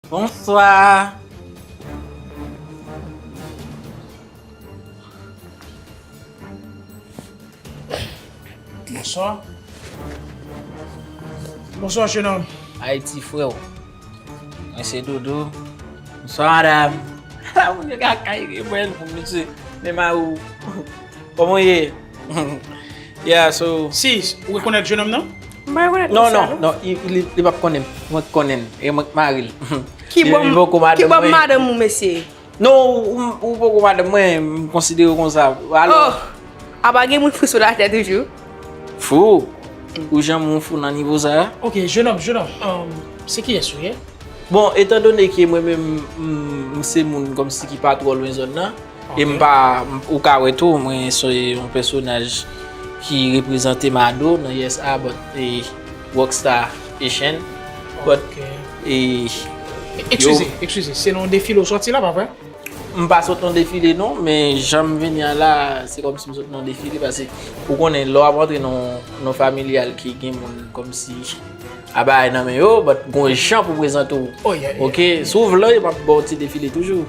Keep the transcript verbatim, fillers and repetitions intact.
Bonswa. Bonswa. Bonswa, jenòm. Ayiti, frè w. Mwen se Dodo. Bonswa, madanm. Ala moun yo ka kay reprann pou misye. Men ma ou. Kòman w ye? Yeah, so. Sis, ou rekonèt jenòm nan? M pa rekonèt Non, misye, non, non, li, li, li p ap konnen m. Mwen k konnen l. E mwen k mari l. Ki Li- bòm li poko ki bòm mwen. Madanm ou, mesye? Non, ou, ou, ou poko madanm mwen, m konsidere w konsa. Alò, Oh, apa gen moun fou sou latè toujou? Fou? Ou janm ou fou nan nivo sa a? Ok, jenòm, jenòm, um, se kiyès ou ye? Bon, etandone ke mwen menm, m, m se moun kòmsi ki pa twò lwen zòn nan, e m Ok. pa, m- ou ka wè tou, mwen se yon pèsonaj ki reprezante Mado nan Yes A, but e Rockstar Haitian, but Ok. e Eskize, eskize, se nan defile ou sòti la, pa vre? M pa sot nan defile non, men jan m vini an la, se kòmsi m sot nan defile, paske ou konnen lè w ap antre nan nan familyal ki gen moun kòmsi a bagay nan men yo, but gon jan pou prezante w. Oh, yeah, yeah. Ok, si w vle, m ap ba w ti defile toujou.